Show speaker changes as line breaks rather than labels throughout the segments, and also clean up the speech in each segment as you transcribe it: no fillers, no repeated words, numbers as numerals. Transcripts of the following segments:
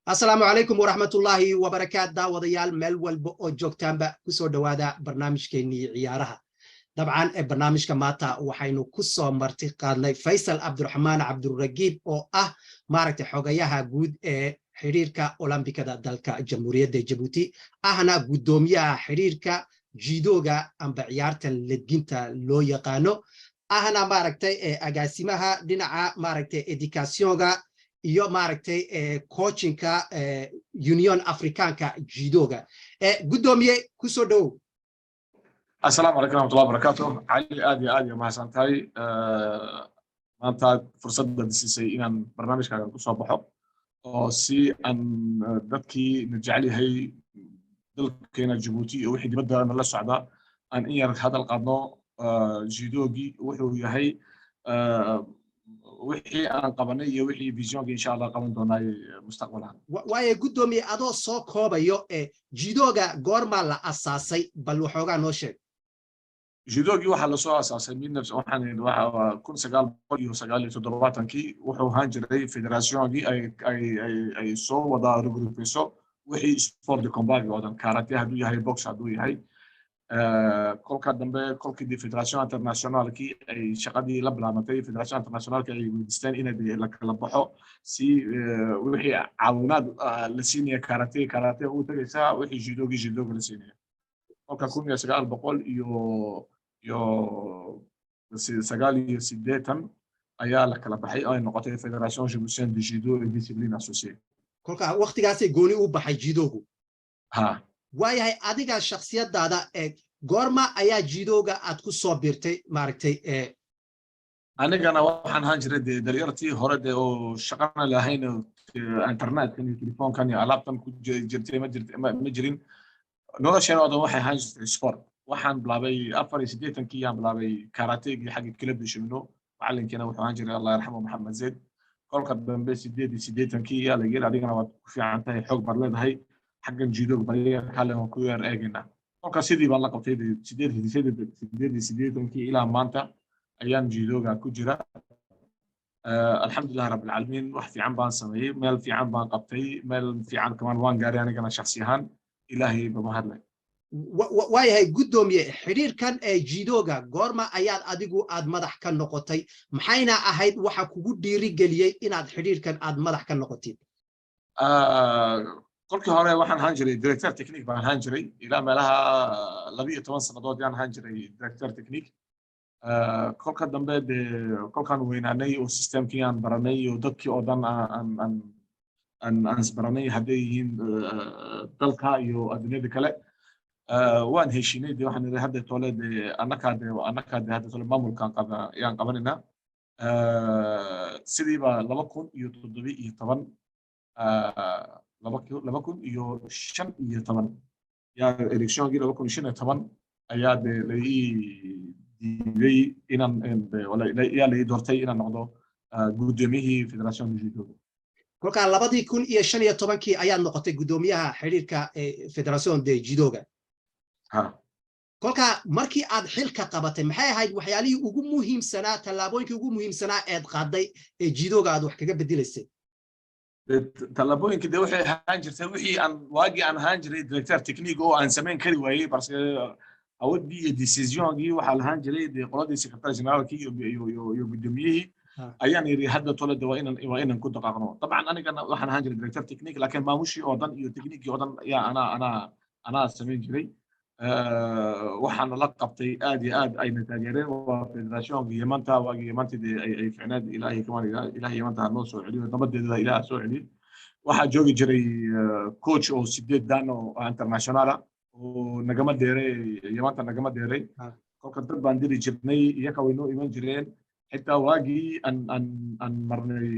Asalaamu calaykum waraxmatullaahi wabarakaat. Daawadayaal, meel walba oo joogtaanba, kusoo dhowaada barnaamijkeennii ciyaaraha. Dabcan, barnaamijka maanta waxaynu ku soo marti qaadnay Faysal Cabdiraxmaan Cabduragiib, oo ah maaragtay xogayaha guud ee xidhiirka Olombikada dalka Jamhuuriyadda Jabuuti, ahna guddoomiyaha xidhiirka judoga amba ciyaartan ledginta loo yaqaano, ahna maaragtay agaasimaha dhinaca maaragtay éducationga iyo maaragtay coachingka Union Africaanka judoga. Guddoomiye, kusoo dhowow.
Asalaamu calaykum raxmatullahi wabarakaatu. Cali, aad iyo aad iyo mahadsan tahay maanta fursadda siisay inaan barnaamijkaagan kusoo baxo, oo si aan dadkii na jecel yahay dalkeena Jabuuti iyo wixii dibadda nala socda aan in yar hadal qaadno judogii wuxuu yahay, wixii aan qabanay iyo wixii visionka insha Allah qaban doonaa mustaqbalahan.
Waayo guddoomiye, adoo soo koobayo, judoga goormaa la asaasay? Bal waxoogaa noo sheeg.
Judogii waxaa lasoo asaasay waxaan 1979-kii. Wuxuu ahaan jiray federationkii ay soo wada regroupeyso wixii sport de combat oo dhan, karate hadduu yahay, box hadduu yahay. Kolka dambe, kolkii de fédération internationalkii ay shaqadii la bilaabatay, fédération internationalki ay weydiisteen in la kala baxo, si wixii caawinaad la siinaya karate karate u tegaysaa, wixii judogii judoga la siinaya. Kolka 1989 ayaa la kala baxay oo ay noqotay Fédération Djiboutienne de Judo et Discipline Associée.
Kolka waktigaasay gooni u baxay judogu.
Ha.
Waayahay, adiga shaksiyadaada goorma ayaa judoga aad ku soo biirtay maaragtay?
Anigana waxaan ahaan jiray dee dhalinyartii hore dee oo shaqana lahayn, internetkan iyo telefoonkan iyo alaabtan ku jirtay ma jirta, ma jirin. Nolosheena oo dhan waxay ahaan jirtay sport. Waxaan bilaabay 84-kii yaan bilaabay karategii xagga Club de Cheminots. Macalinkiina wuxuu ahaan jiray, Allah yarxamu, Maxamed Zayd. Kolka dambe 88-kii yaa la yiri, adigana waad ku fiican tahay, xoog baad leedahay, xaggan judoga baliga kale waan ku yar eegaynaa. Kolka sidii baan la qabtay 88-kii ilaa maanta ayaan judoga ku jira. Alxamdulilah rabbilcaalamiin, wax fiican baan sameeyey, meel fiican baan qabtay, meel fiican kamaan waan gaaray anigana shaksi ahaan. Ilaahay ba mahadlay.
Waayahay guddoomiye, xidhiirkan ee judoga goorma ayaad adigu aad madax ka noqotay? Maxayna ahayd waxa kugu dhiirigeliyey inaad xidhiirkan aad madax ka noqotid?
Kolkii hore waxaan ahaan jiray directeur technique baan ahaan jiray. Ilaa meelaha 12 sannadood yaan ahaan jiray directeur technique. Kolka dambe dee kolkaan weynaanay oo systemkii aan baranay oo dadkii oo dhan aan isbaranay, hadday yihiin dalka iyo adduunyada kale, waan heshiinay dee. Waxaan nidhi hadda tole dee annakaa dee hadda tole maamulkaan qaba yaan qabanaynaa. Sidii baa 2017, 2015 yaa electionkii 2015 ayaa dee la ii diiday inaan, yaa la ii doortay inaan noqdo guddoomiyihii fédération de judo.
Kolkaa 2015-kii ayaad noqotay guddoomiyaha xidhiirka fédération de judoga.
Ha.
Kolkaa markii aad xilka qabatay, maxay ahayd waxyaalihii ugu muhiimsanaa, tallaabooyinkii ugu muhiimsanaa eed qaaday ee judoga aad wax kaga bedelaysay?
Tallaabooyinkii de waxay ahaan jirtay wixii aan waagii aan ahaan jiray directeur technique oo aan samayn kari waayey, parce que awoodii iyo decisionkii waxaa lahaan jiray dee qoladii secrétaire généralkii iyo guddoomiyihii. Ayaan yidhi hadda tole de waa inaan ku dhaqaaqno. Dabcan anigana waxaan ahaan jiray directeur technique, laakiin maamushii oo dhan iyo techniquekii oo dhan ayaa anaa samayn jiray. Waxaana la qabtay aad iyo aad ayna taageereen waa federationka Yamanta. Waagii Yamanta dee ay ficnaad, Ilaahay kamaan, Ilaahay Yamanta ha noo soo celiyo, nabadeeda Ilaah soo celiyo. Waxaa joogi jiray coach oo sideed dan oo internationala oo nagama dheeray, Yamanta nagama dheeray. Kolka dad baan diri jirnay, iyaka way noo iman jireen. Xitaa waagii aan marnay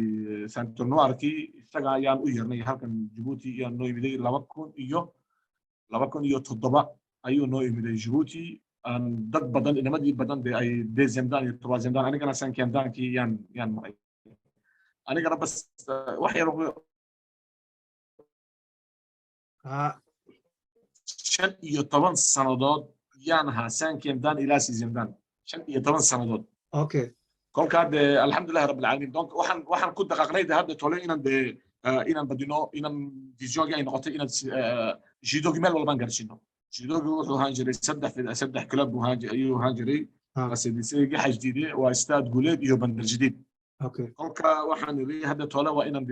ceinture noirkii, isaga ayaan u yeernay halkan Jabuuti ayaan noo imiday. 2007 ayuu noo imiday Jabuuti. Aan dad badan, inamadii badan dee ay deuxième dan iyo troisième dan, anigana cinquième dankii yaan maray anigana. Bas wax yar 15 sannadood yaan ahaa cinquième dan ilaa sixième dan, 15 sannadood. Kolkaa dee alxamdulillahi rabbil caalamiin. Donc waxaan ku dhaqaaqnay de hadda tole inaan dee Inaan badino, inaan visiongii ay noqotay inaan judogii meel walbaan gaarsiino. Judogii wuxuu ahaan jiray saddex club ayuu ahaan jiray: CDC-gii Xajdiide, waa Stade Guuleed iyo Bandar Jadiid. Kolka waxaan iri hadda tole waa inaan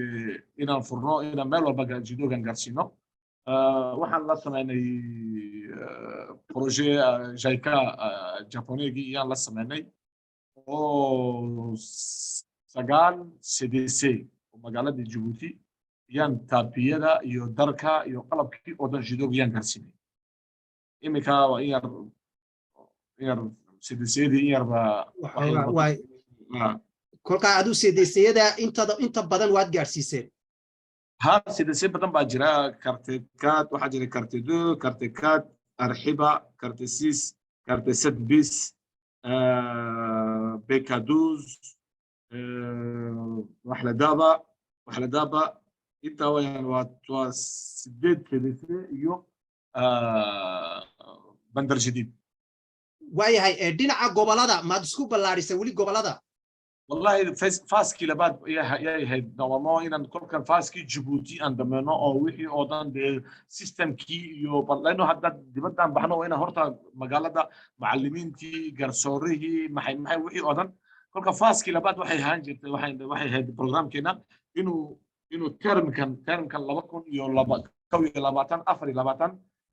inaan furno, inaan meel walba judogan gaarsiino. Waxaan la sameynay projet JICA, japonegii iyaan la sameynay, oo 9 CDC oo magaalada Djibouti iyaan tapis-yada iyo darka iyo qalabkii oo dhan judog iyaan gaarsiinay. Iminka waa in yar CDC-yadii in yarba.
Kolkaa aduu CDC-yada inta badan waad gaarsiiseen?
Ha, CDC badan baa jira. Quartier 4 waxaa jira, quartier 2, quartier 4, Arxiba, quartier 6, quartier 7 bis, BK 12, Waxladaba, Waxladaba. Intaa wayaan, waa 8 CDC iyo Bandar Jadiid.
Waayahay, dhinaca gobolada maad isku ballaadhisay weli gobolada?
Wallahi phase-kii labaad yay ahayd normalement inaan kolkan phase-kii Djibouti aan dameyno oo wixii oo dhan dee systemkii iyo lano hadda dibaddaan baxno, waa inaan horta magaalada macallimiintii, garsoorihii, maxay wixii oo dhan. Kolka phase-kii labaad waxay ahaan jirtay, waxay ahayd programkeena inuu termkan 2021, 24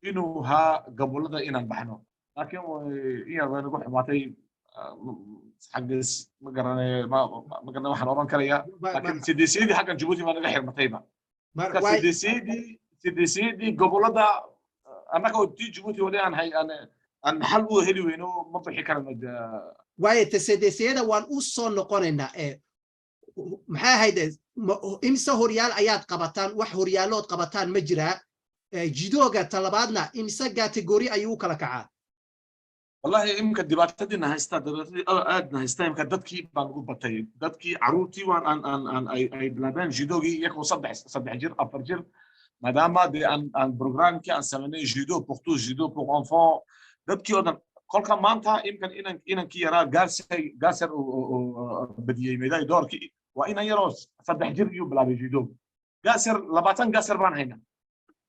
inuu haa gobolada inaan baxno, laakiin in yar way nagu xumaatay xaggas. Ma garanayo, ma garanay waxaan oran karaya, laakiin CDC-dii xaggan Djibouti baa naga xirmatayba. Marka CDC-dii gobolada annaga oo tii Djibouti wali aan hay aan xal u heli weyno, ma bixi karano.
Waayo, te CDC-yada waan u soo noqonaynaa. Maxay ahayd, imse horyaal ayaad qabataan? Wax horyaalood qabataan ma jiraa? Jidooga talabaadna imse catégorie ayuu u kala kacaa?
Wallahi imika dhibaatadiina haystaa, dhibaatadii aadna haystaa imika, dadkii baan ugu batay. Dadkii caruurtii waan aan ay bilaabeen judogii iyagoo saddex jir, 4 jir, maadaama dee aan programkii aan samaynay, judo pour tous, judo pour enfants, dadkii oo dhan. Kolka maanta imkan inankii yaraa Gaser badiyey médaille d'or-kii waa inan yaroo 3 jir iyuu bilaabay judo. Gaser, 20 Gaser baan haynaa,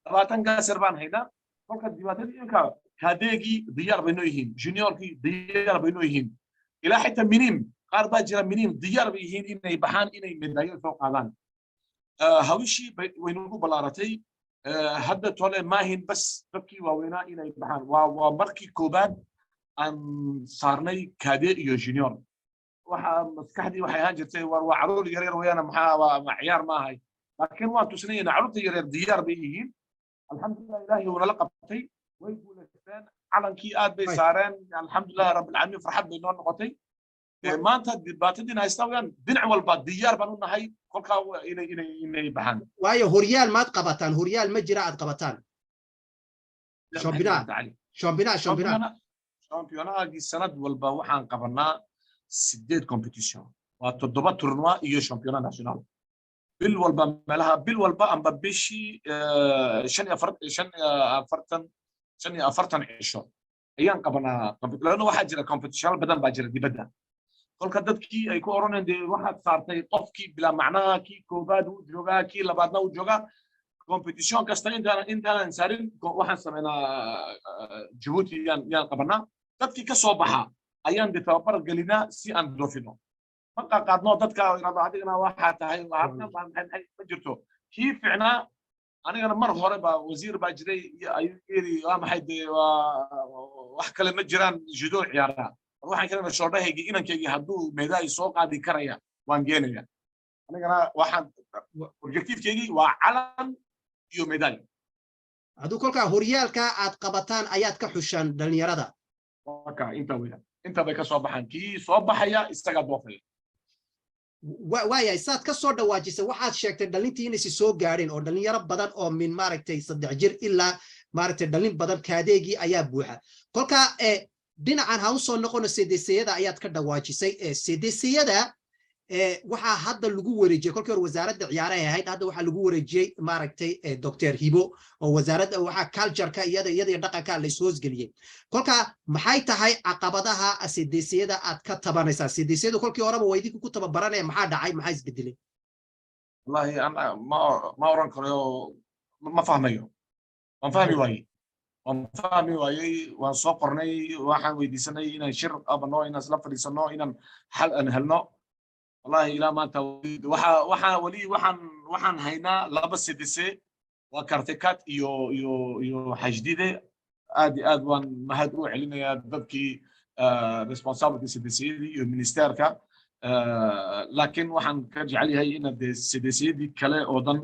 20 Gaser baan haynaa. Kolka dhibaatadii imika cadet-gii diyaar bay noo yihiin, juniorkii diyaar bay noo yihiin, ilaa xitaa minime qaar baa jira, minime diyaar bay yihiin inay baxaan, inay medaayo soo qaadaan. Hawishii way nagu ballaaratay hadda tole. Maahin bas dadkii waaweynaa inay baxaan, waa markii koobaad aan saarnay cadet iyo junior. Waxa maskaxdii waxay ahaan jirtay, war waa caruur yaryar weeyaan, maxaa waa ciyaar ma ahay, laakiin waan tusnayna caruurta yaryar diyaar bay yihiin. Alxamdulilah, Ilaahay uunala qabtay, way guulaysteen, calankii aad bay saareen. Alxamdulilah rabbilcaalamiin, farxad bay noo noqotay. Maanta dhibaatadiina haystaa weyaan, dhinac walba diyaar baan u nahay kolkaa inay baxaan.
Waayo, horyaal maad qabataan? Horyaal ma jira aad qabataan? Championnat, championnat, championnat.
Championnatgii sanad walba waxaan qabanaa sideed compétition, waa toddoba tournoi iyo championnat national. Bil walba meelaha, bil walba amba bishii 45, 45 cisho ayaan qabanaa, lana waxaa jira competition badan baa jira dibadda. Kolka dadkii ay ku oranayaan dee waxaad saartay qofkii bilaa macnaha, kii koobaad uu joogaa, kii labaadna uu joogaa. Competition kasta intaanan saarin waxaan samaynaa Djibouti yaan qabanaa. Dadkii ka soo baxa ayaan de tababar gelinaa si aan doofino. Ma qaadno dadka irado adigana waxaa tahay ma jirto. Kii ficnaa anigana mar hore baa wasiir baa jiray, ayuu yiri waa maxay dee, waa wax kale ma jiraan, judo ciyaaraa. Waxaan kalena shoodhahaygii inankaygii hadduu médaille soo qaadi karaya waan geenaya. Anigana waxaan objectivekeygii waa calan iyo médaille.
Hadduu kolkaa horyaalka aad qabataan ayaad ka xushaan dhalinyarada?
Waka inta weeyaan, inta bay ka soo baxaan, kii soo baxaya isagaa doofaya.
Waayahay, saad ka soo dhawaajisay, waxaad sheegtay dhalintii inaysi soo gaadheen oo dhalinyaro badan oo min maaragtay 3 jir ilaa maaragtay dhalin badan cadet-gii ayaa buuxa. Kolkaa dhinacan ha u soo noqono, CDC-yada ayaad ka dhawaajisay. CDC-yada waxaa hadda lagu wareejiyey, kolkii hore wasaaradda ciyaarahay ahayd, hadda waxaa lagu wareejiyey maaragtay Doctor Hibo oo wasaaradda waxaa cultureka iyada iyo dhaqanka la ishoosgeliyey. Kolka maxay tahay caqabadaha CDC-yada aad ka tabanaysaa? CDC-yadu kolkii horeba waa idinku ku tababaranaya, maxaa dhacay, maxaa isbedelay?
Wallahi ana ma oran karayo, ma fahmayo. Waan fahmi waayey, waan fahmi waayey. Waan soo qornay, waxaan weydiisanay inaan shir qabano, inaan isla fadhiisano, inaan xal aan helno. Wallahi ilaa maanta waxa weli waxaan haynaa laba CDC, waa quartier 4 iyo Xajdide. Aad iyo aad waan mahad u celinayaa dadkii responsibility CDC-yadii iyo ministerka, laakiin waxaan ka jecel yahay inaad CDC-yadii kale oo dhan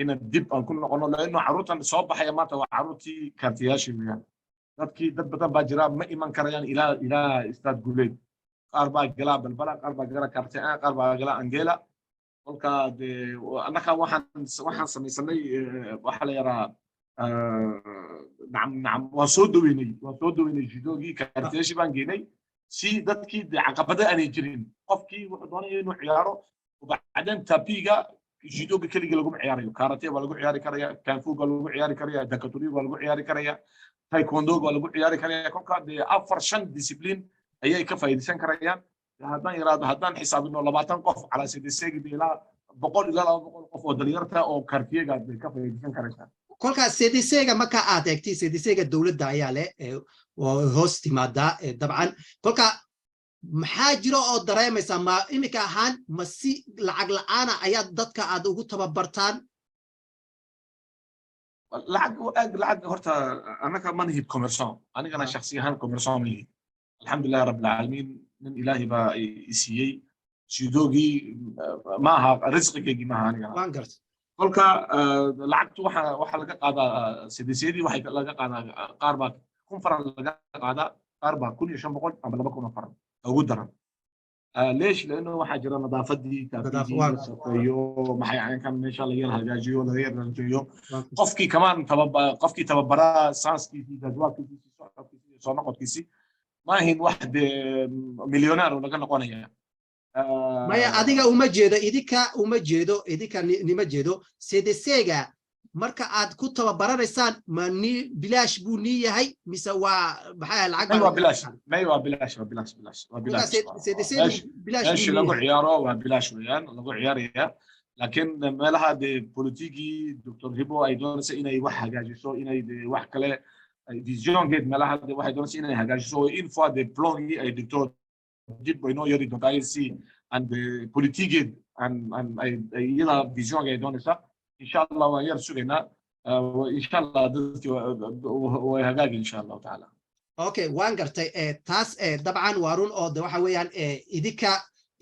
inaad dib aan ku noqono, laanno carruurtan soo baxaya maanta waa carruurtii quartier-yaashii weeyaan. Dadkii dad badan baa jira ma iman karayaan ilaa Stade Guuleed. Qaar baa galaa Balbala, qaar baa gala quartier, qaar baa gala Angela. Kolka dee annaka waxaan samaysanay waxa la yaraa, nacam nacam, waan soo daweynay judogii, quartier-yaashii baan geenay si dadkii dee caqabado aanay jirin. Qofkii wuxuu doonaya inuu ciyaaro, وبعدين tapis-ga judoga keligii laguma ciyaarayo. Karate baa lagu ciyaari karaya, kung fu baa lagu ciyaari karaya, dakaturi baa lagu ciyaari karaya, taekwondo baa lagu ciyaari karaya. Kolka dee afar shan discipline ayay ka faa'iidaysan karayaan. Haddaan yiraahdo, haddaan xisaabino 20 qof calaa CDC-gi, ilaa 100 ilaa 200 qof oo dhalinyarta oo quartier-ga bay ka faa'iidaysan karaysaa.
Kolkaa CDC-ga marka aad eegtay, CDC-ga dowladda ayaa leh oo hoos timaadaa dabcan. Kolka maxaa jiro oo dareemaysaa? Ma iminka ahaan ma si lacag la'aana ayaad dadka aad ugu tababartaan?
Lacag aad lacag horta annaka ma nihid commerçant. Anigana shakhsi ahaan commerçant ma nihid, alxamdulilahi rabbil caalamiin. Nin Ilaahay baa i siiyey. Judogii ma aha risqigeygii, maaha anigana.
Waan garta.
Kolka lacagtu waxa laga qaadaa CDC-yadii, waxay laga qaadaa, qaar baa 1000 faran laga qaadaa, qaar baa 1500 ama 2000 oo faran ugu daran. ليش؟ لانه waxaa jira nadaafadii, tapis-gii la safeeyo, maxay caynkan, meesha laga yar hagaajiyo, laga yar ranjeeyo. Qofkii kamaan qofkii tababaraa saanskiisii, jadwalkiisii, socodkiisii, soo noqodkiisii, ma ahin wax dee milyonaar oo laga noqonaya.
Maya, adiga uma jeedo, idinka uma jeedo, idinka nima jeedo. CDC-ga marka aad ku tababaranaysaan, ma ni bilaash buu nii yahay mise waa maxaa lacag?
May, waa bilaash. May, waa bilaash, waa bilaash, bilaash, waa bilaash.
Bilaash.
Meeshii lagu ciyaaro waa bilaash weeyaan lagu ciyaaraya, laakiin meelaha dee politikii Dr Hibo ay doonaysa inay wax hagaajiso, inay dee wax kale vision-geed, meelaha dee waxay doonaysa inay hagaajiso oo une fois dee plan-gii ay dhigto, dib way noo yari doontaa si aan dee politigeed aan ay iyada vision-ga ay doonaysa. Insha Allah waan yar sugaynaa, insha Allah dadkii way hagaagi, insha Allahu tacaala.
Okay, waan gartay. Taas dabcan waa run oo de waxa weeyaan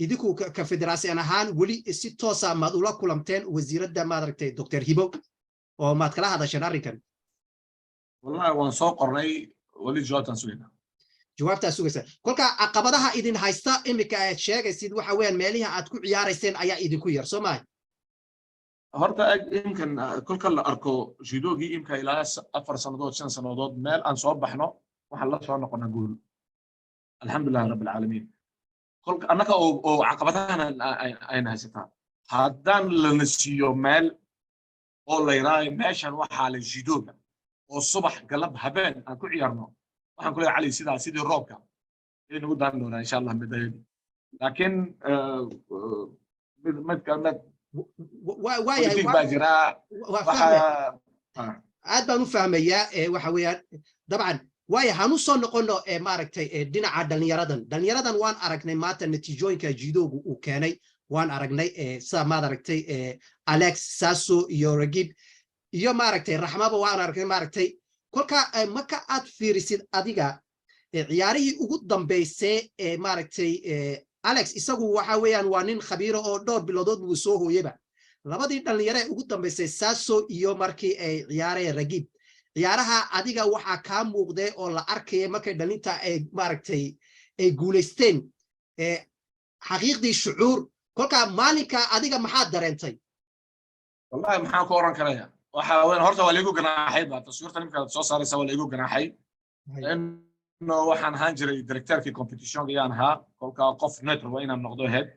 idinku ka federaasiyan ahaan weli si toosa maad ula kulamteen wasiiradda, maad aragtay, Dr Hibo, oo maad kala hadasheen arrinkan?
Wallahi waan soo qornay, weli jawaabtaan sugaynaa.
Jawaabtaa sugaysa. Kolka caqabadaha idin haysta iminka aad sheegaysid waxa weeyaan meelihi aad ku ciyaarayseen ayaa idinku yar, soo maha?
Horta imkan kolka la arko judogii imka ilaa 4 sannadood, 5 sannadood, meel aan soo baxno waxaan la soo noqonaa guul, alxamdulilahi rabbi alcaalamiin. Kolka annaka oo caqabadahan ayna haysataa, haddaan lana siiyo meel oo la yidhaayo meeshan waxaa la judoga oo subax, galab, habeen aan ku ciyaarno, waxaan ku leeyahay Cali, sidaa sidii roobka ayay nagu daan doonaa, insha Allah, midayadii. Laakiin mid mid mid
Waayahay.
Baa jiraa.
Aad baan u fahmayaa. Waxa weeyaan dabcan waaya hanu soo noqono maaragtay dhinaca dhalinyaradan. Dhalinyaradan waan aragnay maanta natiijooyinka jidoogu uu keenay, waan aragnay sida maad aragtay Alex Saso iyo Ragib iyo maaragtay Raxmaba, waan aragnay maaragtay. Kolka marka aad fiirisid adiga ciyaarihii ugu dambaysay ee maaragtay Alex, isagu waxa weeyaan waa nin khabiiro oo dhowr biloodood buu soo hooyeba. Labadii dhalinyaro ee ugu dambaysay, Saso iyo markii ay ciyaareen Ragib, ciyaaraha adiga waxaa kaa muuqday oo la arkaya markay dhalinta ay maaragtay ay guulaysteen xaqiiqdii shucuur. Kolka maalinka adiga maxaad dareentay?
Wallahi maxaan ku oran karaya? Waxa weyn horta waa laigu ganaaxay ba taswiirta nimka soo saaraysa, waa laigu ganaaxay lano waxaan ahaan jiray directeur-kii competition-ka ayaan ahaa. Kolka qof neutre waa inaan noqdo head,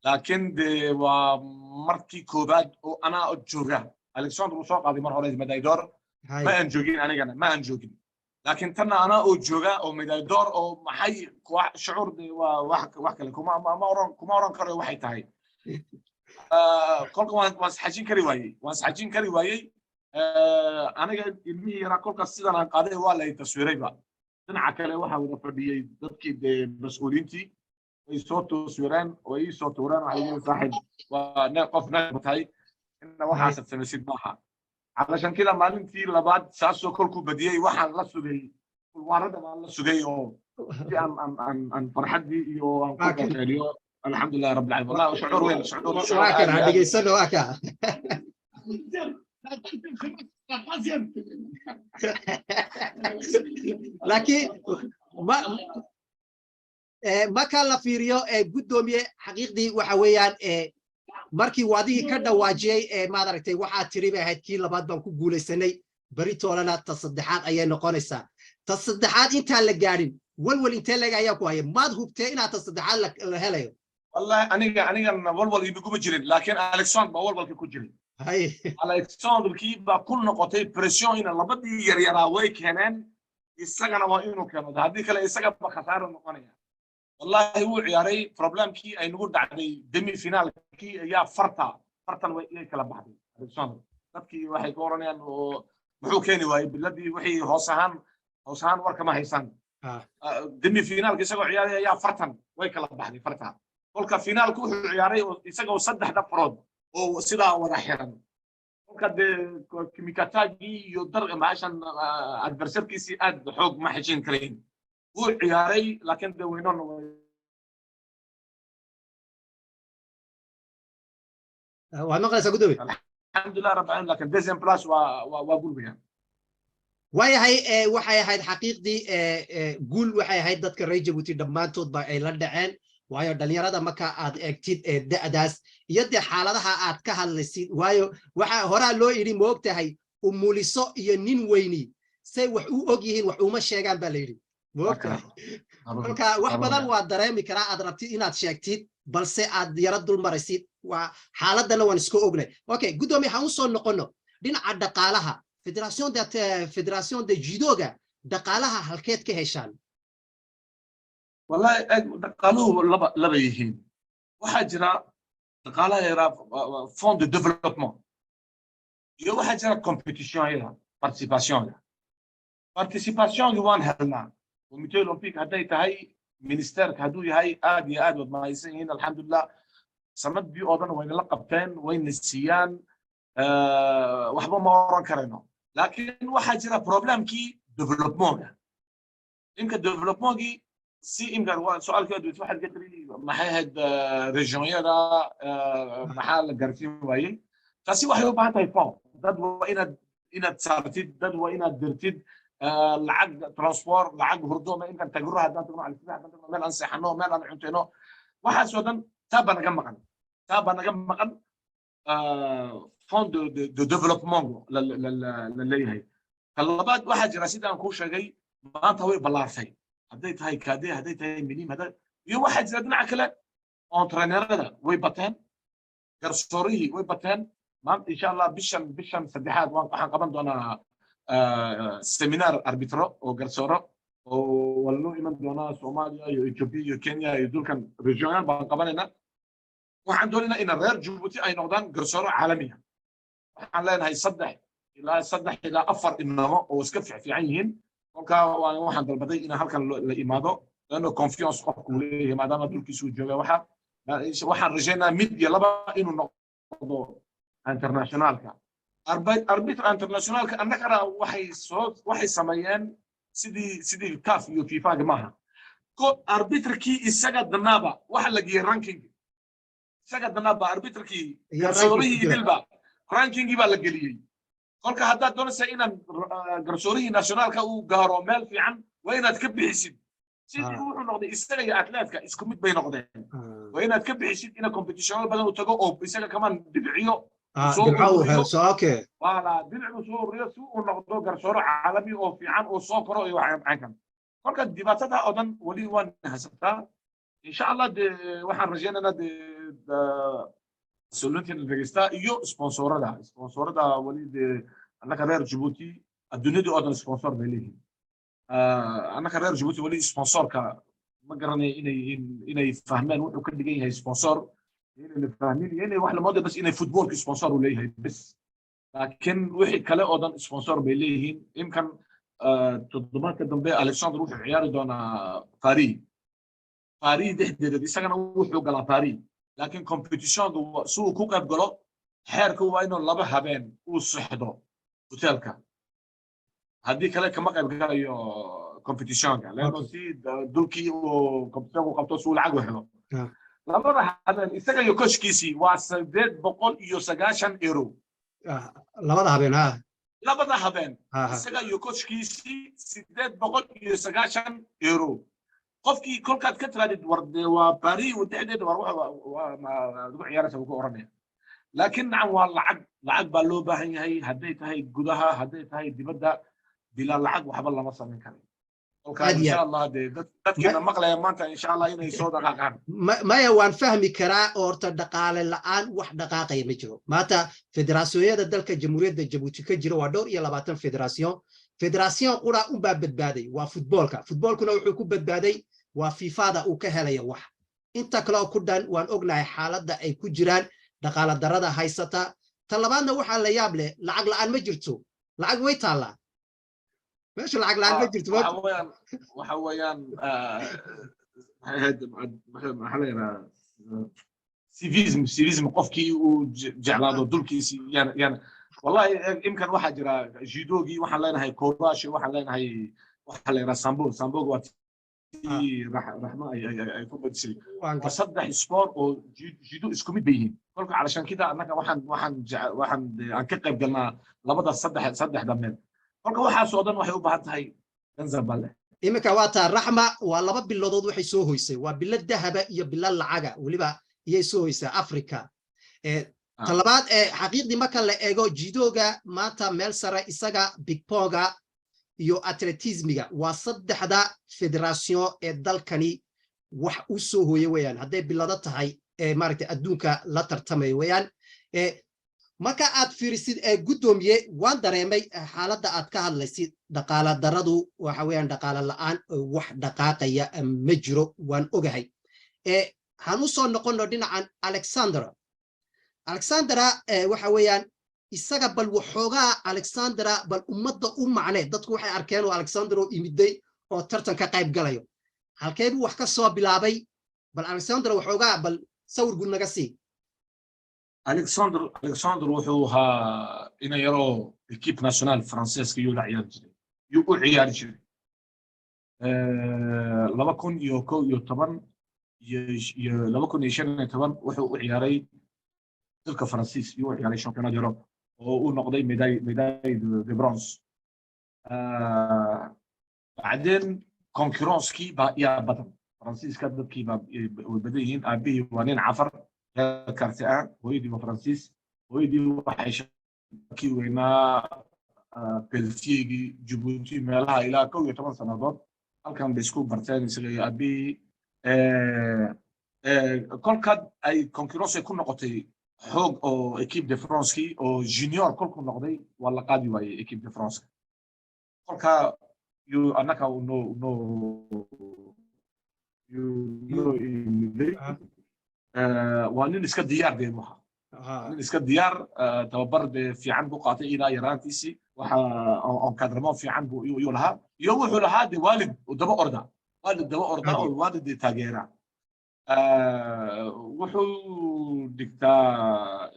laakiin de waa markii koobaad oo anaa jooga. Alexander uu soo qaaday mar hore médaille d'or, ma aan joogin, anigana ma aan joogin, laakiin tanna anaa oo jooga oo médaille d'or oo maxay shucuur de waa wax kale kuma ma oran, kuma oran karo waxay tahay. Kolka waan isxajin kari waayey, waan isxajin kari waayey. Aniga ilmihii yaraa kolkaas sidan aan qaaday waa lay taswiirayba. Dhinaca kale waxaa wada fadhiyey dadkii dee mas-uuliyiintii, way soo taswiireen, way ii soo tuureen. Waxay yihiin, "Saaxiib, waa qof neef tahay, inna waxaasaad samaysid maaha." Calashan kida maalintii labaad saasoo kolkuu badiyey, waxaan la sugay kulwaarada baan la sugay oo si aan farxaddii iyo aan ku qeeliyo. Alxamdulilah rabbil caalamiin, wallahi shucuur weyn, shucuur.
Waa kan, ha dhegeysano, waa ka.
La troisième.
Laakiin ma marka la fiiriyo, guddoomiye, xaqiiqdii waxa weeyaan markii waadigii ka dhawaajiyey, maad aragtay, waxaa tiri bay ahayd, kii labaad baan ku guulaysanay, beritoolana ta saddexaad ayay noqonaysaa. Ta saddexaad intaan la gaadhin, walwal intee leeg ayaa ku haya? Maad hubtee inaad ta saddexaad la helayo?
Wallahi aniga anigan walwal iguma jirin, laakiin Alexandre baa walwalka ku jiray. Alexandrekii baa ku noqotay pression ina labadii yaryaraa way keeneen, isagana waa inuu keeno, haddii kale isaga ba khasaaro noqonaya. Wallahi wuu ciyaaray. Problemkii ay nagu dhacday demi finaalkii ayaa farta fartan way iyay kala baxday. Alexandre dadkii waxay ka oranayaan oo muxuu keeni waayey biladii? Wixii hoos ahaan, hoos ahaan warkama haysan. Demi finaalka isagoo ciyaaray ayaa fartan way kala baxday farta. Kolka finaalku wuxuu ciyaaray isagoo saddexda farood oo sidaa wada xiran. Kolka dee kimikataagii iyo dar maashan adversairkiisii aad xoog ma xejin karayn. Wuu ciyaaray, laakiin dee weynoon.
Waad maqlaysaa, guddoomiye?
Alxamdulilah rabbil caalamiin, laakiin deuxième place waa guul weeyaan.
Waayahay, waxay ahayd xaqiiqdii guul. Waxay ahayd dadka reer Jabuuti dhammaantood ba ay la dhaceen, waayo dhalinyarada marka aad eegtid da'daas iyo dee xaaladaha aad ka hadlaysid, waayo waxa horaa loo yidhi, ma og tahay, umuliso iyo nin weyni say wax u og yihiin wax uma sheegaan baa la yidhi, ma og tahay? Kolka wax badan waa dareemi karaa aad rabtid inaad sheegtid, balse aad yaro dul maraysid. Waa xaaladana waan iska ognay. Okay, guddoomiye, waxaan usoo noqono dhinaca dhaqaalaha. Fédération de judoga dhaqaalaha halkeed ka heshaan?
Wallahi dhaqaaluhu laba laba yihiin. Waxaa jira dhaqaalaha yaraa fond de développement iyo waxaa jira competition-yada, participationga. Participationgi waan helnaa, Comité olympique hadday tahay, ministerka hadduu yahay, aad iyo aad waad mahadsan yihiin. Alxamdulilah, sanadii oo dhan wayna la qabteen, wayna siiyaan, waxba ma oran karayno. Laakiin waxaa jira problemkii developmentga. Imka developmentgii si imka su-aalkii aad weydiisay, waxaad ka tiri maxay ahayd regionyada maxaa la gaarsiin waayey? Taasi waxay u baahan tahay fond. Dad waa inaad saartid, dad waa inaad dirtid, lacag transport, lacag hurdo ma imkan tagro, haddaan tagno Calisida, haddaan tagno meel aan seexano, meel aan cuntayno, waxaas oo dhan taa baa naga maqan, taa baa naga maqan, fond de développement la leeyahay. Ka labaad waxaa jira, sida aan kuu sheegay, maanta way ballaartay, hadday tahay cadet, hadday tahay minime, hadday iyo waxaa jira dhinaca kale entraîneurada way bateen, garsoorihii way bateen. Maanta insha Allah bishan saddexaad waxaan qaban doonaa seminar arbitro oo garsooro oo waa loo iman doonaa Soomaaliya iyo Ethiopia iyo Kenya iyo dhulkan regional baan qabanaynaa. Waxaan doonaynaa in reer Djibouti ay noqdaan garsooro caalamiya. Waxaan leenahay 3 ilaa 4 inamo oo iska fiicfiican yihiin. Kolkaa waxaan dalbaday in halkan la imaado, lano confiance qofku uu leeyahay maadaama dhulkiisu uu jooga. Waxaan rajaynayaa mid iyo laba inuu noqdo internationalka, arbitre internationalka. Annagana waxay sameeyeen sidii CAF iyo FIFA-ga maaha. Ko arbitrekii isaga danaaba waxa la geeyey ranking, isaga danaaba arbitrekii garsoorihii idilba rankingii baa la geliyey. Kolka haddaad doonaysa inaad garsoorihii nationalka uu gaaro meel fiican, waa inaad ka bixisid. Sidii wuxuu noqday isaga iyo atleetka isku mid bay noqdeen. Waa inaad ka bixisid ina competitional badan uu tago oo isaga kamaan dhibciyo. Wala dhibcu soo ururiyo si uu noqdo garsooro caalami oo fiican oo soo koro iyo caynkan. Kolka dhibaatada oo dhan weli waan haysataa. Insha Allah de waxaan rajaynaynaa de mas-uuliyiinta dhegeystaa iyo sponsorada. Weli de annaka reer Djibouti, adduunyadii oo dhan sponsor bay leeyihiin. Annaka reer Djibouti weli sponsorka ma garanayo inay fahmeen wuxuu ka dhigan yahay sponsor. Inayna fahmin iyo inay wax la mooday bas inay footballki sponsor u leeyahay bas, laakiin wixii kale oo dhan sponsor bay leeyihiin. Imkan toddobaadka dambe Alexander wuxuu ciyaari doonaa Paris. Paris dhexdeeda isagana wuxuu galaa Paris, laakiin competitionka si uu ku qayb galo, xeerka waa inuu 2 habeen uu sexdo hotelka, haddii kale kama qayb galayo competitionka, leanno si dulkii uu competitionku qabto si uu lacag u helo. Labada habeen isaga iyo coachkiisii waa €890.
Labada habeen, ha.
Labada habeen isaga iyo coachkiisii €890 qofkii. Kolkaad ka tiraadid, "War dee waa Paris dhexdeeda, war waa lagu ciyaaraysa," wuu ku oranaya. Laakiin nacam, waa lacag, lacag baa loo baahan yahay, hadday tahay gudaha, hadday tahay dibadda. Bilaa lacag waxba lama samayn karayo. Kolkaa insha Allah dee dadkiina maqlaya maanta, insha Allah inay soo dhaqaaqaan.
Maya, waan fahmi karaa oo horta dhaqaale la'aan wax dhaqaaqaya ma jiro. Maanta federaasiyonyada dalka Jamhuuriyadda Jabuuti ka jira waa dhowr iyo labaatan federation. Federation qura unbaa badbaaday, waa futboolka. Futboolkuna wuxuu ku badbaaday waa FIFAda uu ka helaya wax. Inta kale oo ku dhan waan ognahay xaaladda ay ku jiraan, dhaqaala darada haysata. Ta labaadna waxaa la yaab leh, lacag la'aan ma jirto, lacag way taallaa meesha, lacag la'aan ma jirto.
Waxa weeyaan maxaa la yidhaha, civisme, civisme. Qofkii uu jeclaado dulkiisii yan wallahi imkan waxaa jira judogii, waxaan leenahay korash, waxaan leenahay waxaa la yidhaha sambo. Samboga waa tii Raxma ay ku badisay. Waa saddex sport oo judo isku mid bay yihiin. Kolka calashankida annaga waxaan aan ka qayb galnaa labada saddexda meel. Kolka waxaas oo dhan waxay u baahan tahay ganzabale.
Iminka waa taa Raxma, waa 2 bilodood waxay soo hoysay, waa bilo dahaba iyo bilo lacaga weliba iyay soo hoysay Africa. Talabaad ee xaqiiqdii marka la eego judoga maanta meel sare isaga, ping-ponga iyo athlétismiga waa saddexda federation ee dalkani wax u soo hooye weeyaan, hadday bilado tahay ee maaragtay adduunka la tartamaya weeyaan. Marka aad fiirisid ee guddoomiye, waan dareemay xaaladda aad ka hadlaysid. Dhaqaala daradu waxa weeyaan dhaqaala la'aan wax dhaqaaqaya ma jiro, waan ogahay. Han u soo noqono dhinacan Alexandra. Alexandra waxa weeyaan isaga bal waxoogaa Alexandra bal ummadda u macne. Dadku waxay arkeen oo Alexander oo imiday oo tartan ka qayb galayo, halkee buu wax ka soo bilaabay? Bal Alexandra waxoogaa bal sawir guud naga sii.
Alexander wuxuu ahaa ina yaroo équipe nationale faransiiska yuu la ciyaari jiray, yuu u ciyaari jiray 2011 iyo 2015. Wuxuu u ciyaaray dalka Faransiis, yuu u ciyaaray championnat d'Europe oo uu noqday médaille de bronze. Bacdeen concurrencekii baa yaa badan, Faransiiska dadkii baa way badan yihiin. Aabihii waa nin Cafar reer karti ah, hooyadii waa Faransiis. Hooyadii waxay kii weynaa Peltiergii Jabuuti meelaha ilaa 11 sannadood halkan bay isku barteen isaga iyo aabihii. Kolkaad ay concurrence ku noqotay xoog oo équipe de Francekii oo junior kolkuu noqday, waa la qaadi waayey équipe de France. Kolka yuu annaka noo yuu noo imiday. Waa nin iska diyaar dee waxa nin iska diyaar, tababar dee fiican buu qaatay ilaa yaraantiisii. Waxa encadrement fiican buu yuu lahaa, iyo wuxuu lahaa de waalid daba orda, waalid daba orda oo waalid dee taageera. Wuxuu dhigtaa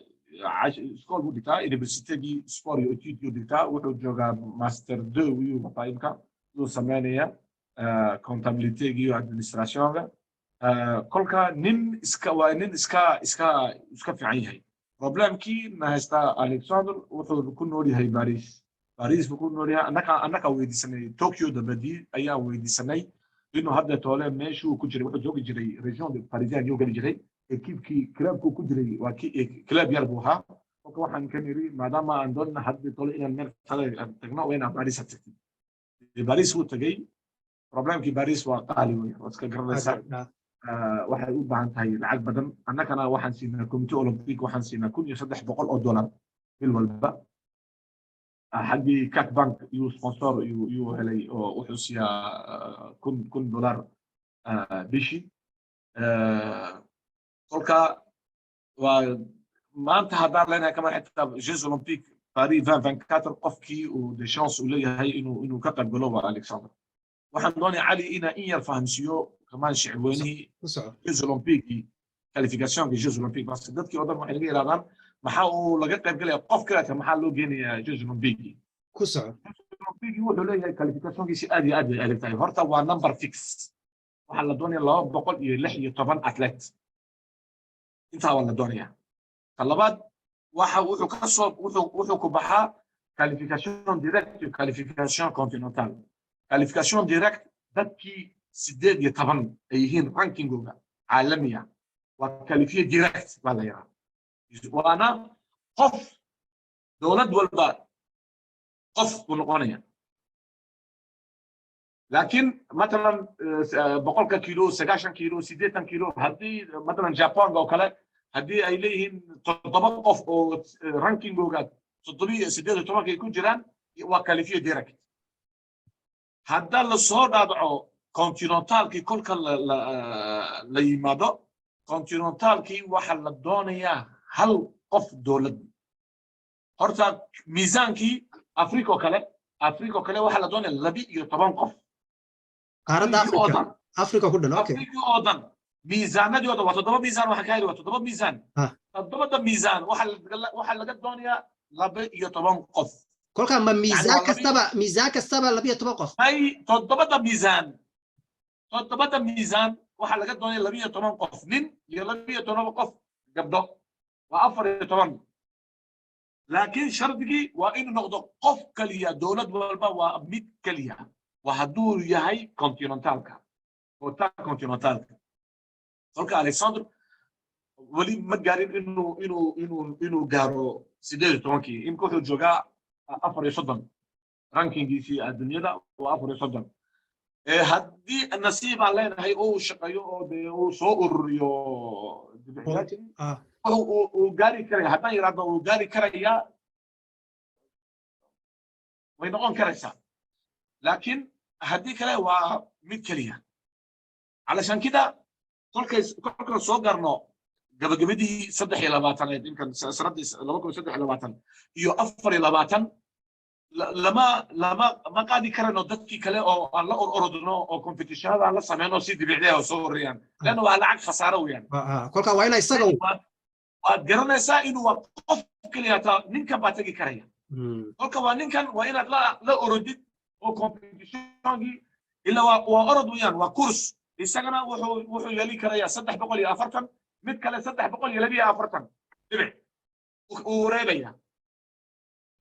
iskool buu dhigtaa, universitygii sport iyo études yuu dhigtaa. Wuxuu joogaa master deux yuu wataa imka, yuu sameynaya comptabilitégi iyo administrationga. Kolka nin iska waa nin iska fiican yahay. Problemkii na haystaa, Alexander wuxuu ku nool yahay Paris. Paris buu ku nool yahay. Annaka weydiisanay Tokyo dabadii ayaan weydiisanay inuu hadda toole meeshuu ku jiray. Wuxuu joogi jiray région de parisien yuu geli jiray équipekii, clubkuu ku jiray waa ki club yar buu ahaa. Kolka waxaan ka niri, maadaama aan doonina hadda toole inaan meel kale tagno, waa inaan Paris tagtid. Paris wuu tagay. Problemkii Paris waa qaali wey, waa iska garanaysaa, waxay u baahan tahay lacag badan. Annagana waxaan siinaa Comité Olympique, waxaan siinaa $1300 bil walba. Xaggii CAC Bank yuu sponsor yuu helay oo wuxuu siiyaa $1000 bishii. Kolka Waa maanta haddaan leenahay kaman xitaa Jeux Olympiques Paris 2024, qofkii uu de chance uu leeyahay inuu ka qayb galo waa Alexander. Waxaan doonaya, Cali, inaa in yar fahamsiiyo kamaan shicweynihii
Ku soco.
Jeux Olympiques, qualificationka Jeux Olympiques, parce que dadkii oo dhan waxay naga yidhahdaan, maxaa uu laga qayb galaya qof kaleeta, maxaa loo geenayaa Jeux Olympiques?
Ku soco.
Olympiques wuxuu leeyahay qualificationkiisi aad iyo aad bay adag tahay. Horta waa number fix, waxaa la doonaya 216 athlete, intaa waa la doonaya. Ta labaad, waxa wuxuu ka soo wuxuu ku baxaa qualification direct iyo qualification continentale. Qualification direct, dadkii 18 ay yihiin rankingooga caalamiya waa qualifié direct baa la yidhaha, waana qof dowlad walba qof buu noqonaya. Laakiin matalan 100-ka kilo, 90 kilo, 80 kilo, haddii matalan Japan oo kale haddii ay leeyihiin toddoba qof oo rankingooga 7 iyo 18-ka ay ku jiraan, waa qualifié direct. Hadda lasoo dhaadhaco continentalkii, kolka la yimaado continentalkii, waxaa la doonayaa hal qof dowlad. Horta miisaankii Africa oo kale waxaa la doonaya 12 qof.
Qaaradda
Afrika oo
Africa.
dhan.
Africa ku dhan, okay.
Afrika oo dhan miisaanadii oo dhan waa toddoba miisaan. Waxaa ka heli waa toddoba miisaan. Toddobada miisaan waxaa laga doonayaa 12 qof.
Kolkaa ma miisaan
waa
kastaba 12 qof?
Ay, toddobada miisaan waxaa laga doonaya 12 qof nin iyo 12 qof gabdho, waa 14. Laakiin shardigii waa inuu noqdo qof keliya, dowlad walba waa mid keliya, waa hadduu yahay continentalka, quota continentalka. Kolka Alexander weli ma gaarin inuu gaaro 18-kii. Imka wuxuu joogaa 34, rankingiisii adduunyada waa 34. Haddii nasiib aan leenahay oo uu shaqeeyo oo dee uu soo ururiyo uu gaari karaya, haddaan yidhahdo uu gaari karayaa, way noqon karaysaa. Laakiin haddii kale waa mid keliya. Calashaan kida kolkaan soo garno gabagabadii 23-eed, inkan sanadii 2023 iyo 24, lama ma qaadi karano dadkii kale oo aan la orodno oo competitionada aan la sameyno si dibicdaha oo soo horreeyaan, leanna waa lacag khasaaro weeyaan.
Kolkaa waa ina isaga
Waad garanaysaa inuu waa qof keliya taa ninkan baa tegi karaya. Kolka waa ninkan, waa inaad la orodid oo competitionkii ila waa orod weeyaan, waa course. Isagana wuxuu yeeli karayaa 340, mid kale 342 dhibic uu reebaya.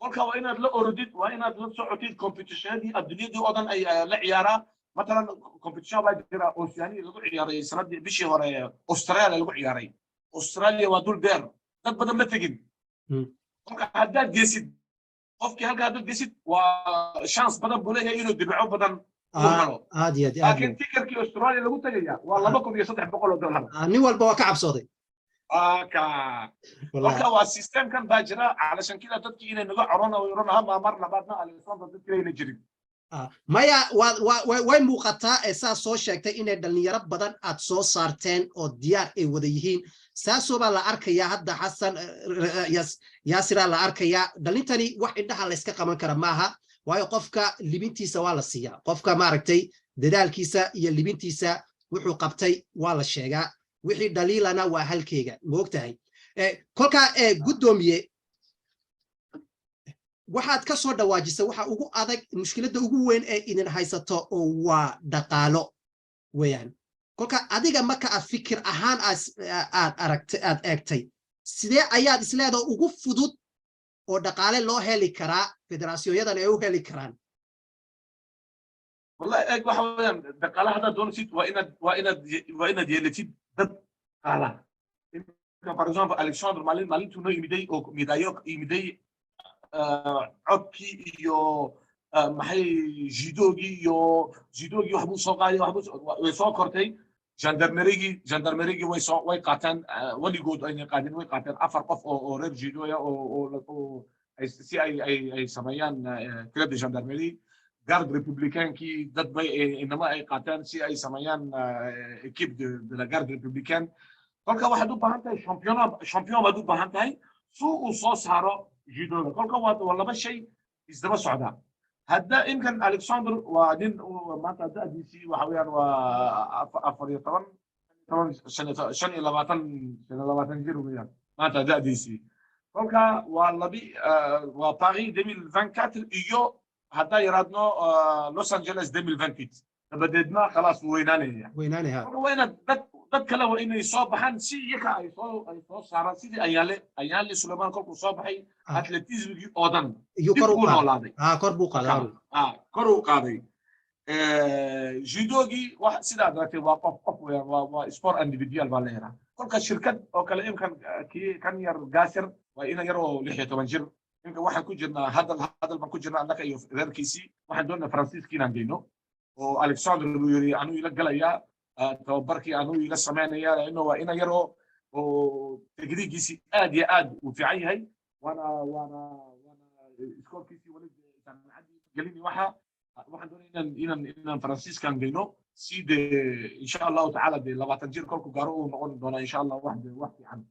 Kolka waa inaad la orodid, waa inaad la socotid competitionadii adduunyadii oo dhan ay la ciyaaraa. Matalan competition baa jira Oceania lagu ciyaaray sanadii bishii hore, Australia lagu ciyaaray. Australia waa dul dheer, dad badan ma tegin. Kolka haddaad gesid qofkii halka, haddaad gesid, waa chance badan buu leeyahay inuu dhibco badan uu helo.
Aad iyo aad.
Laakiin tikarkii Australia lagu tegaya waa $2,300.
Nin walba waa ka cabsooday.
Ka marka waa systemkan baa jira. Calashan kida dadkii inay naga coron oo oran hama mar labaadna Alexander dadkii ayna jirin.
Maya, way muuqataa ee saa soo sheegtay inay dhalinyaro badan aad soo saarteen oo diyaar ay wada yihiin. Saasoo baa la arkayaa hadda, Xasan Yaasiraa la arkayaa. Dhalintani wax indhaha layska qaban kara maaha, waayo qofka libintiisa waa la siiyaa. Qofka maaragtay dadaalkiisa iyo libintiisa wuxuu qabtay waa la sheegaa, wixii dhaliilana waa halkeega, moogtahay. Kolkaa guddoomiye, waxaad ka soo dhawaajisay waxa ugu adag, mushkiladda ugu weyn ee idin haysato oo waa dhaqaalo weeyaan. Kolka adiga marka aad fikir ahaan aad aragtay, aad eegtay, sidee ayaad isleedaha ugu fudud oo dhaqaale loo heli karaa, federaasyoonyadan ay u heli karaan?
Wallahi, eeg, waxa weeyaan dhaqaale haddaad doonaysid, waa inaad yeelatid dad qaala. For example, Alexander maalintuu noo yimiday oo midaayo yimiday, codkii iyo maxay judogii iyo judogii waxbuu soo qaaday, way soo kortay. Gendarmerigii way qaateen, weligood ayna qaadin, way qaateen afar qof oo reer judoya oo si ay sameeyaan club de gendarmerie. Garde républicainkii dad bay inama ay qaateen si ay sameeyaan équipe de la garde républicaine. Kolka waxaad u baahan tahay champion, champion baad u baahan tahay si uu soo saaro judoga. Kolka waa laba shay isdaba socda. Hadda imkan Alexander waa nin maanta da'diisii waxa weeyaan waa 14, 10, 25, 25 jir weeyaan maanta da'diisii. Kolka waa labi waa Paris 2024 iyo haddaa yaraadno Los Angeles 2028, dabadeedna khalaas wuu weynaanaya.
Weynaanaya.
Kolka waa inaad dad kale waa inay soo baxaan si iyaga ay soo saaraan, sidii Ayaanle Suleiman kolkuu soo baxay athlétismegii oo dhan
iyo
dib
kor u
uu
qaaday.
Noolaaday.
Kor buu qaaday.
Kor uu qaaday. Judogii wax sidaad aragtay waa qof qof weeyaan, waa sport individual baa la yidhaha. Kolka shirkad oo kale imkan kii kan yar Gaasir waa ina yar oo 16 jir. Imka waxaan ku jirnaa hadal hadal baan ku jirnaa annaka iyo reerkiisii. Waxaan doonaa Faransiiskii inaan geyno oo Alexander buu yiri anuu ila galayaa tababarkii, anuu ila samaynaya, laanno waa ina yar oo techniquegiisii aad iyo aad uu fiican yahay, waana iskoolkiisii wali jaamacaddii gelini. Waxaan doonaya inaan Faransiiskan geyno si de insha Allahu tacaala de 20 jir kolku gaaro uu noqon doonaa insha Allah wax fiican.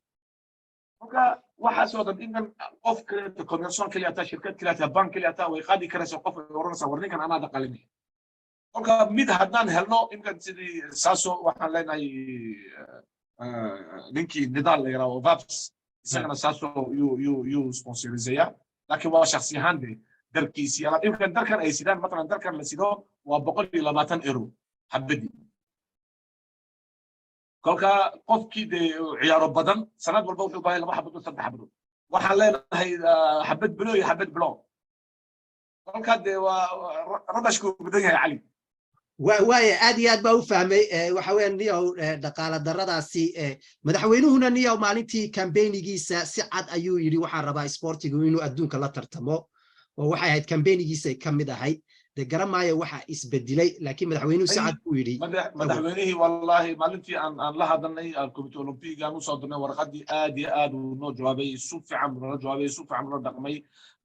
Kolka waxaas oo dhan inkan qof kaleeto, commerçant keliya taa, shirkad keliya taa, bank keliya taa way qaadi karaysaa. Qof ay oranaysaa, "War, ninkan anaa dhaqalinay." Kolka mid haddaan helno imkan sidii saaso waxaan leenahay ninkii Nidaal la yiraahdo Vaps, isagana saaso yuu sponsoriseeyaa, laakiin waa shakhsi ahaan de darkiisii alaab. Imkan darkan ay sidaan, matalan darkan la sido waa 120 euro xabadii. Kolka qofkii dee ciyaaro badan sanad walba wuxuu baahay laba xabadood, saddex xabadood. Waxaan leenahay xabad bleu iyo xabad blanc. Kolka dee waa rabashku badan yahay, Cali.
Waaya, aad iyo aad baa u fahmay. Waxa weya niyow, dhaqaala daradaasi madaxweynuhuna niyow maalintii campaignigiisa si cad ayuu yidhi, "Waxaan rabaa sportigu inuu adduunka la tartamo," oo waxay ahayd campaignigiisay ka mid ahayd. De garan maayo waxa isbedelay, laakiin madaxweynuhu si cad buu yidhi.
Madaxweynihii wallahi maalintii aan la hadalnay comité olympique, aan usoo dirnay warqadii, aad iyo aad uu noo jawaabay. Si fiican buu nala jawaabay, si fiican buu nala dhaqmay,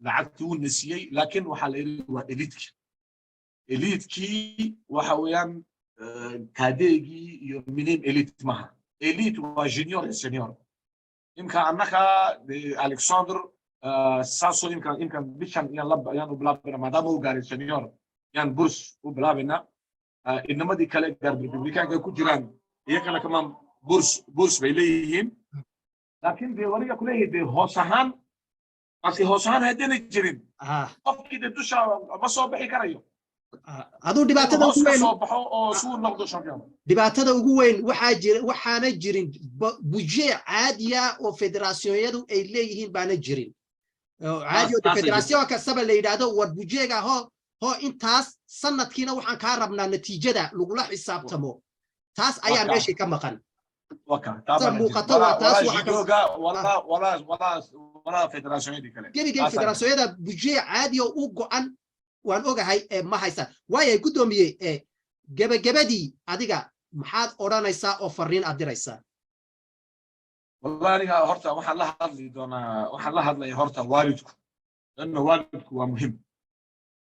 lacagtii wuu na siiyey. Laakiin waxaa la yidhi waa elitekii. Elitekii waxa weeyaan cadetgii iyo minime élite maha. Élite waa junior iyo senior. Imka annaka Alexander saasoo imkan bishan yaan u bilaabayna, maadaama uu gaaray senior, yaan bourse u bilaabayna. Inamadii kale garde républicainka ku jiraan iyakana kamaan bourse bay leeyihiin. Laakiin dee waniga kuleeyahay dee hoos ahaan, parce hoos ahaan haddayna jirin qofkii dee dusha ma soo bixi karayo.
Aduu dhibaatada ugu weyn
soo baxo oo suu noqdo champion.
Dhibaatada ugu weyn waxaa jira, waxaana jirin budget caadiya oo federasyonyadu ay leeyihiin baana jirin caadi oo federation kastaba la yidhaahdo, "War, budgetga ho intaas sanadkiina waxaan kaa rabnaa natiijada lagula xisaabtamo." Taas ayaa meeshay ka maqan muuqato. Waa taas. Gebigay federasyonyada budget caadi oo u go'an waan ogahay ma haystaan. Waayo guddoomiye, gebagabadii adiga maxaad odhanaysaa oo fariin aad diraysaa?
Wallahi aniga horta waxaan la hadli doonaa, waxaan la hadlaya horta waalidku, lanna waalidku waa muhim.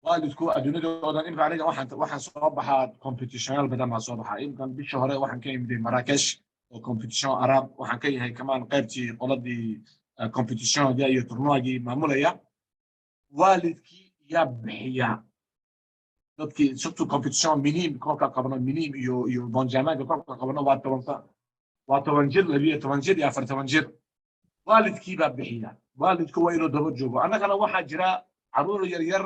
Waalidku adduunyada oo dhan imka aniga waxaan soo baxaa competitionyaal badan baan soo baxaa. Imkan bisha hore waxaan ka imiday Marrakesh oo compétition arabe waxaan ka yahay kamaan qaybtii qoladii compétitionga iyo tournoigii maamulaya. Waalidkii yaa bixiya dadkii, surtout compétition minime kolka qabno, minime iyo benjaminka kolka qabno, waa 10 jir, 12 jir iyo 14 jir. Waalidkii baa bixiya. Waalidku waa inuu daba joogo. Annagana waxaa jira caruur yar yar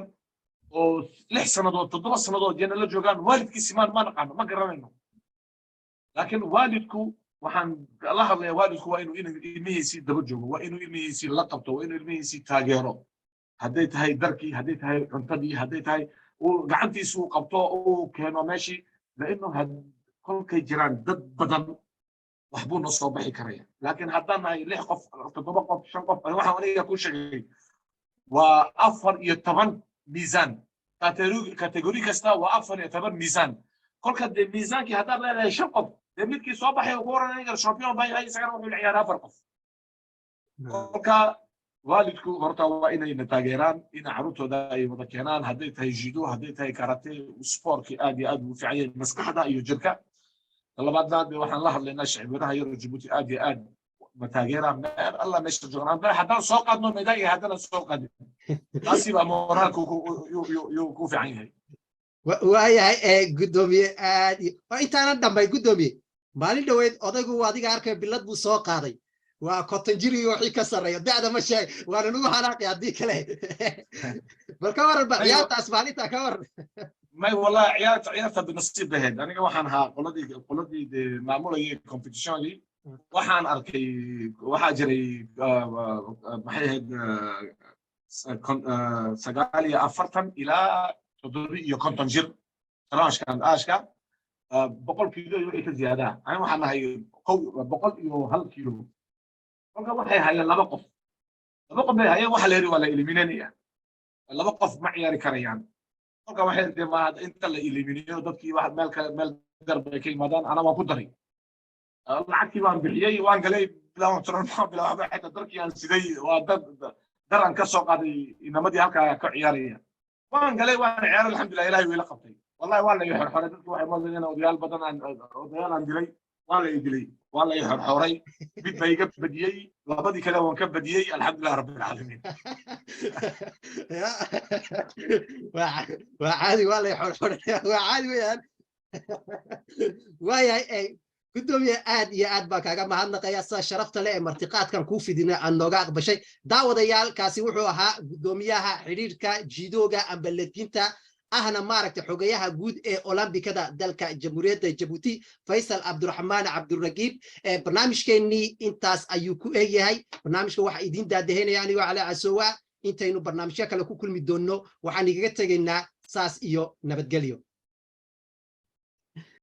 oo 6 sannadood, 7 sannadood yana la joogaan waalidkiisi ma naqaano, ma garanayno. Laakiin waalidku waxaan la hadlayaa, waalidku waa inuu ilmihiisii daba joogo, waa inuu ilmihiisii la qabto, waa inuu ilmihiisii taageero, hadday tahay darkii, hadday tahay cuntadii, hadday tahay uu gacantiisu uu qabto, uu keeno meeshii laino. Kolkay jiraan dad badan wax buu noo soo bixi karaya. Laakiin haddaan nahay lix qof, toddoba qof, shan qof, waxaan aniga ku sheegay waa 14 miisaan. Catégorie kasta waa 14 miisaan. Kolka dee miisaankii haddaad leedahay shan qof, dee midkii soo baxay oo ku oran aniga champion baa yahay, isagana wuxuu la ciyaaraa afar qof. Kolka waalidku horta waa inayna taageeraan, in carruurtooda ay wada keenaan, hadday tahay judo, hadday tahay karate. Sportki aad iyo aad buu u fiican yahay maskaxda iyo jirka. Talabaadna de waxaan la hadlaynaa shicibweynaha yar Jabuuti, aad iyo aad ma taageeraan meel alla meesha joognaan. Haddaan soo qaadno médaille, haddana soo qaadin, taasi baa moraalku yuu ku fiican yahay.
Waayahay, guddoomiye, aad intaanan dhambay. Guddoomiye, maalin dhoweyd odaygu adiga arkay, bilad buu soo qaaday, waa 50 jir iyo wixii ka sarreeya. Da'da ma sheeg, waana nugu xanaaqi haddii kale. Bal ka waran ba ciyaartaas maalintaa, ka waran?
May, wallahi ciyaarta binasiib baheed. Aniga waxaan ahaa qoladii de maamulayay competitionkii. Waxaan arkay waxaa jiray, maxay ahayd, 49 ilaa 57 jir, tranchekan âge-ka 100 kiilo iyo wixii ka ziyaadaa. Aniga waxaan nahay 101 kiilo. Kolka waxay hayeen laba qof, laba qof bay hayeen. Waxa la yidhi waa la eliminanaya, laba qof ma ciyaari karayaan. Kolka waxay dee ma inta la eliminiyo dadkii wax meel kale, meel dar bay ka yimaadaan. Ana waan ku daray, lacagtii baan bixiyey, waan galay bilaa bilaa waxba. Xitaa darkii aan siday waa dad dar aan ka soo qaaday inamadii halkaa ka ciyaaraya. Waan galay, waan ciyaaray, alxamdulilah, Ilahay wiila qabtay. Wallahi waa la ii xorxoray. Dadku waxay moodayeen odayaal badan aan odayaal aan dilay. Waa la ii dilay, waa la ii xorxoray. Mid baa iga badiyey, labadii kale waan ka badiyey, alxamdulilah rabbi alcaalamiin.
Waa caadi, waa la xorxoray, waa caadi weeyaan. Waayahay, guddoomiye, aad iyo aad baan kaaga mahadnaqaya sida sharafta leh ee martiqaadkan kuu fidina aad nooga aqbashay. Daawadayaal, kaasi wuxuu ahaa guddoomiyaha xidhiirka jidooga amba ledginta, ahna maaragtay xogayaha guud ee Olombikada dalka Jamhuuriyadda Jabuuti, Faysal Cabdiraxmaan Cabdiragiib. Barnaamijkeennii intaas ayuu ku eegyahay. Barnaamijka waxaa idiin daadaheynaya anigoo Cali Casoowa. Intaynu barnaamijyo kale ku kulmi doonno, waxaan igaga tegaynaa saas iyo nabadgelyo.